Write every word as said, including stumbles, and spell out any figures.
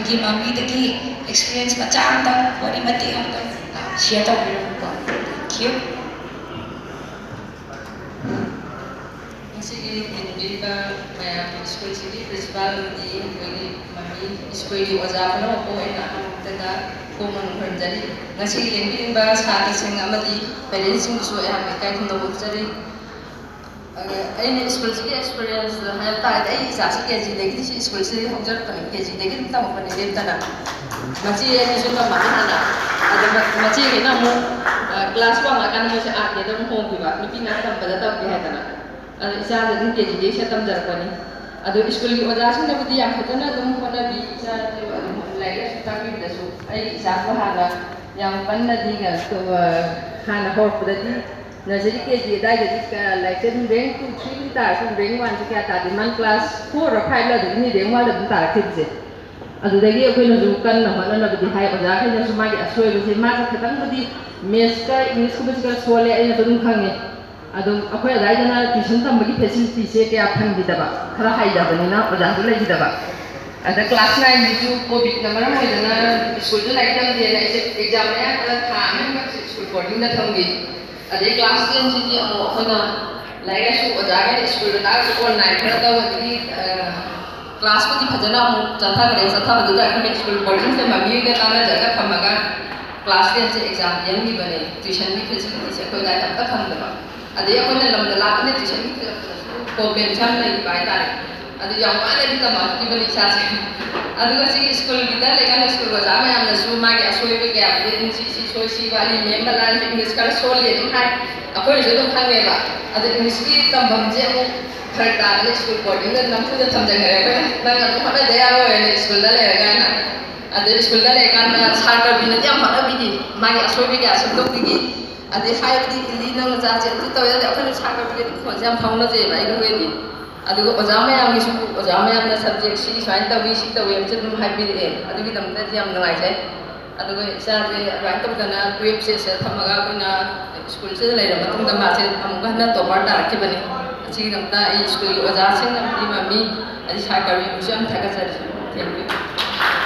ꯒꯤ ꯃꯃꯤꯗꯒꯤ experience ꯃꯆꯥ ꯑꯝꯇꯪ, ꯋꯥꯔꯤ ꯃꯇꯦꯛ ꯑꯝꯇꯪ share ꯇꯧꯕꯤꯔꯝꯃꯨꯀꯣ꯫ Thank you꯫ ꯉꯁꯤꯒꯤ ꯂꯦꯡꯕꯤꯔꯤꯕ ꯃꯌꯥꯝ, ꯁ꯭ꯀꯨꯜꯁꯤꯒꯤ principal ꯑꯃꯗꯤ ꯑꯩꯈꯣꯏꯒꯤ ꯃꯃꯤ, ꯁ꯭ꯀꯨꯜꯒꯤ ꯑꯣꯖꯥ ꯄꯨꯝꯅꯃꯛꯄꯨ ꯑꯩꯅ ꯑꯍꯥꯟꯕꯗ ꯈꯣꯡ ꯅꯣꯝꯅ ꯈꯨꯔꯨꯝꯖꯔꯤ꯫ ꯉꯁꯤꯒꯤ ꯂꯦꯡꯕꯤꯔꯤꯕ ꯁꯥꯇ꯭ꯔꯁꯤꯡ ꯑꯃꯗꯤ parentsꯁꯤꯡꯕꯨꯁꯨ ꯑꯩꯍꯥꯛꯅ ꯏꯀꯥꯏ ꯈꯨꯝꯅꯕ ꯎꯠꯆꯔꯤ꯫ ꯑꯗ ꯑꯩꯅ ꯁ꯭ꯀꯨꯜꯁꯤꯒꯤ experience ꯍꯥꯏꯕ ꯇꯥꯔꯒꯗꯤ, ꯑꯩ ꯏꯆꯥꯁꯤ KGꯗꯒꯤꯗꯤ ꯁꯤ ꯁ꯭ꯀꯨꯜꯁꯤꯗ ꯍꯧꯖꯔꯛꯄꯅꯦ, KGꯗꯒꯤ ꯑꯗꯨꯝ ꯇꯝꯃꯛꯄꯅꯦ ꯂꯦꯞꯇꯅ꯫ ꯃꯆꯦ ꯑꯅꯤꯁꯨ ꯇꯝꯃꯛꯑꯦ ꯍꯥꯟꯅ꯫ ꯑꯗꯨ ꯃ-, ꯃꯆꯦꯈꯩꯅ ꯑꯃꯨꯛ, ꯑ, class ꯋꯥꯡꯉꯛꯑꯀꯥꯟꯗ ꯃꯣꯏꯁꯦ artꯀꯤꯗ ꯑꯗꯨꯝ ꯍꯣꯡꯈꯤꯕ, ꯅꯨꯄꯤ ꯉꯥꯛ ꯇꯝꯕꯗ ꯇꯝꯒꯦ ꯍꯥꯏꯗꯅ꯫ ꯑꯗꯨ ꯏꯆꯥꯁꯦ ꯑꯗꯨꯝ KGꯗꯒꯤ ꯁꯤꯗ ꯇꯝꯖꯔꯛꯄꯅꯤ꯫ ꯑꯗꯨ ꯁ꯭ꯀꯨꯜꯒꯤ ꯑꯣꯖꯥꯁꯤꯡꯅꯕꯨꯗꯤ ꯌꯥꯝ ꯐꯖꯅ ꯑꯗꯨꯝ ꯍꯣꯠꯅꯕꯤ, ꯏꯆꯥꯁꯦ ꯑꯗꯨꯝ ꯂꯥꯏꯔꯤꯛ ꯂꯥꯏꯁꯨ ꯇꯥꯛꯄꯤꯕꯗꯁꯨ꯫ ꯑꯩꯒꯤ ꯏꯆꯥꯁꯨ ꯍꯥꯟꯅ ꯌꯥꯝ ꯀꯟꯅꯗꯤ ꯀꯩꯅꯣ ꯇꯧꯕ, ꯍꯥꯟꯅ ꯍꯧꯔꯛꯄꯗꯗꯤ nursery, KG ꯑꯗꯥꯏꯗꯗꯤ ꯀ-, ꯂꯥꯏꯔꯤꯛꯁꯦ ꯑꯗꯨꯝ rank two, three ꯗꯤ ꯇꯥꯔꯁꯨ rank oneꯁꯦ ꯀꯌꯥ ꯇꯥꯗꯦ꯫ ꯃꯥꯅ class four ꯔ five ꯂ ꯑꯗꯨꯗꯒꯤꯅꯤ rank oneꯗ ꯑꯗꯨꯝ ꯇꯥꯔꯛꯈꯤꯕꯁꯦ꯫ ꯑꯗꯨꯗꯒꯤ ꯑꯩꯈꯣꯏꯅꯁꯨ ꯀꯟꯅ ꯍꯣꯠꯅꯅꯕꯗꯤ ꯍꯥꯏ, ꯑꯣꯖꯥꯈꯩꯅꯁꯨ ꯃꯥꯒꯤ ꯑꯁꯣꯏꯕꯁꯦ, ꯃꯥꯁꯦ ꯈꯤꯇꯪꯕꯨꯗꯤ mathsꯀ Englishꯀꯨꯝꯕꯁꯦ ꯈꯔ ꯁꯣꯜꯂꯦ, ꯑꯩꯅꯁꯨ ꯑꯗꯨꯝ ꯈꯪꯉꯦ꯫ ꯑꯗꯨꯝ ꯑꯩꯈꯣꯏ ꯑꯗꯥꯏꯗꯅ tuition ꯇꯝꯕꯒꯤ facilityꯁꯦ ꯀꯌꯥ ꯐꯪꯈꯤꯗꯕ, ꯈꯔ ꯍꯩꯇꯕꯅꯤꯅ ꯑꯣꯖꯥꯁꯨ ꯂꯩꯈꯤꯗꯕ꯫ ꯑꯗ class nineꯒꯤꯁꯨ COVIDꯅ ꯃꯔꯝ ꯑꯣꯏꯗꯅ ꯁ꯭ꯀꯨꯜꯗ ꯂꯥꯏꯔꯤꯛ ꯇꯝꯗꯦꯅ ꯑꯩꯁꯦ exam ꯃꯌꯥ ꯈꯔ ꯊꯥ ꯑꯃꯒꯤ ꯃꯔꯛꯁꯦ ꯁ꯭ꯀꯨꯜ boardingꯗ ꯊꯝꯈꯤ꯫ ꯑꯗꯩ class tenꯁꯤꯗꯤ ꯑꯃꯨꯛ ꯑꯩꯈꯣꯏꯅ ꯂꯥꯏꯔꯤꯛ ꯂꯥꯏꯁꯨ ꯑꯣꯖꯥꯈꯩꯅ ꯁ꯭ꯀꯨꯜꯗ ꯇꯥꯛꯑꯁꯨ online ꯈꯔ ꯇꯧꯕꯗꯒꯤ, ꯑ, classꯄꯨꯗꯤ ꯐꯖꯅ ꯑꯃꯨꯛ ꯆꯠꯊꯈ꯭ꯔꯦ꯫ ꯆꯠꯊꯕꯗꯨꯗ ꯑꯩꯈꯣꯏꯅ ꯁ꯭ꯀꯨꯜ boardingꯁꯦ ꯃꯃꯤꯒ ꯇꯥꯟꯅꯖꯔꯒ ꯊꯝꯃꯒ class tenꯁꯦ exam ꯄꯤꯍꯟꯈꯤꯕꯅꯦ꯫ Tuitionꯒꯤ facilityꯁꯦ ꯑꯩꯈꯣꯏ ꯑꯗꯥꯏꯗ ꯑꯝꯇ ꯐꯪꯗꯕ꯫ ꯑꯗꯩ ꯑꯩꯈꯣꯏꯅ ꯂꯝꯗ ꯂꯥꯞꯄꯅ tuitionꯒꯤ ꯐꯤꯔꯞꯇꯁꯨ problemꯁꯦ ꯌꯥꯝ ꯂꯩꯈꯤꯕ ꯍꯥꯏꯇꯥꯔꯦ꯫ ꯑꯗꯨ ꯌꯥꯝ ꯋꯥꯅꯗꯤ ꯇꯝꯃꯛꯈꯤꯕꯅꯤ ꯏꯆꯥꯁꯦ꯫ ꯑꯗꯨꯒ ꯁꯤꯒꯤ ꯁ꯭ꯀꯨꯜꯒꯤꯗ ꯂꯩꯀꯥꯟꯗ ꯁ꯭ꯀꯨꯜ ꯑꯣꯖꯥ ꯃꯌꯥꯝꯅꯁꯨ ꯃꯥꯒꯤ ꯑꯁꯣꯏꯕ ꯀꯌꯥꯕꯨꯗꯤ ꯑꯗꯨꯝ ꯁꯤ, ꯁꯤ ꯁꯣꯏ, ꯁꯤ ꯋꯥꯠꯂꯤ, ꯃꯦꯝ ꯕꯂꯥꯅꯁꯨ English ꯈꯔ ꯁꯣꯜꯂꯤ ꯑꯗꯨꯝ ꯍꯥꯏ꯫ ꯑꯩꯈꯣꯏꯅꯁꯨ ꯑꯗꯨꯝ ꯈꯪꯉꯦꯕ꯫ ꯑꯗꯨ Englishꯀꯤ ꯇꯝꯐꯝꯁꯦ ꯑꯃꯨꯛ ꯐꯔꯛ ꯇꯥꯗꯅ ꯁ꯭ꯀꯨꯜ boardingꯗ ꯅꯝꯐꯨꯗ ꯊꯝꯖꯟꯈ꯭ꯔꯦ ꯑꯩꯈꯣꯏꯅ꯫ "ꯅꯪ ꯑꯗꯨꯝ ꯍꯣꯠꯅꯗ ꯌꯥꯔꯣꯏꯅ ꯁ꯭ꯀꯨꯜꯗ ꯂꯩꯔꯒꯅ"꯫ ꯑꯗꯩ ꯁ꯭ꯀꯨꯜꯗ ꯂꯩꯔꯀꯥꯟꯗ ꯁꯥꯔ ꯀꯕꯤꯔꯅꯗꯤ ꯌꯥꯝ ꯍꯣꯠꯅꯕꯤꯈꯤ, ꯃꯥꯒꯤ ꯑꯁꯣꯏꯕ ꯀꯌꯥ ꯁꯦꯝꯗꯣꯛꯄꯤꯈꯤ꯫ ꯑꯗꯩ ꯍꯥꯏꯕꯗꯤ ꯏꯜꯂꯤ, ꯅꯪ ꯅꯆꯥꯁꯦ ꯑꯗꯨ ꯇꯧꯋꯦ, ꯑꯗꯩ ꯑꯩꯈꯣꯏꯅ ꯁꯥꯔ ꯀꯕꯤꯔꯒꯗꯤ ꯐꯣꯟꯁꯦ ꯌꯥꯝ ꯐꯥꯎꯅꯖꯩꯑꯕ ꯑꯩꯒ ꯍꯣꯏꯗꯤ꯫ ꯑꯗꯨꯒ ꯑꯣꯖꯥ ꯃꯌꯥꯝꯒꯤꯁꯨ, ꯑꯣꯖꯥ ꯃꯌꯥꯝꯅ subject ꯁꯤ ꯁꯨꯃꯥꯏꯅ ꯇꯧꯏ, ꯁꯤ ꯇꯧꯏ ꯍꯥꯏꯕꯁꯦ ꯑꯗꯨꯝ ꯍꯥꯏꯕꯤꯔꯛꯑꯦ꯫ ꯑꯗꯨꯒꯤꯗꯃꯛꯇꯗꯤ ꯌꯥꯝ ꯅꯨꯡꯉꯥꯏꯖꯩ꯫ ꯑꯗꯨꯒ ꯏꯆꯥꯁꯦ ꯑꯗꯨꯃꯥꯏꯅ ꯇꯧꯗꯅ twelve ꯁꯦ ꯁꯤꯗ ꯊꯝꯃꯒ ꯑꯩꯈꯣꯏꯅ ꯁ꯭ꯀꯨꯜꯁꯤꯗ ꯂꯩꯔ ꯃꯇꯨꯡꯗ ꯃꯥꯁꯦ ꯑꯃꯨꯛꯀ ꯍꯟꯅ topper ꯇꯥꯔꯛꯈꯤꯕꯅꯤ꯫ ꯁꯤꯒꯤꯗꯃꯛꯇ ꯑꯩ ꯁ꯭ꯀꯨꯜꯒꯤ ꯑꯣꯖꯥꯁꯤꯡꯅ ꯃꯇꯦꯡ ꯄꯥꯡꯕꯤ, ꯑꯩ ꯁꯥꯔ ꯀꯔꯋꯤꯟꯕꯨꯁꯨ ꯌꯥꯝ ꯊꯥꯒꯠꯆꯔꯤ꯫ Thank you꯫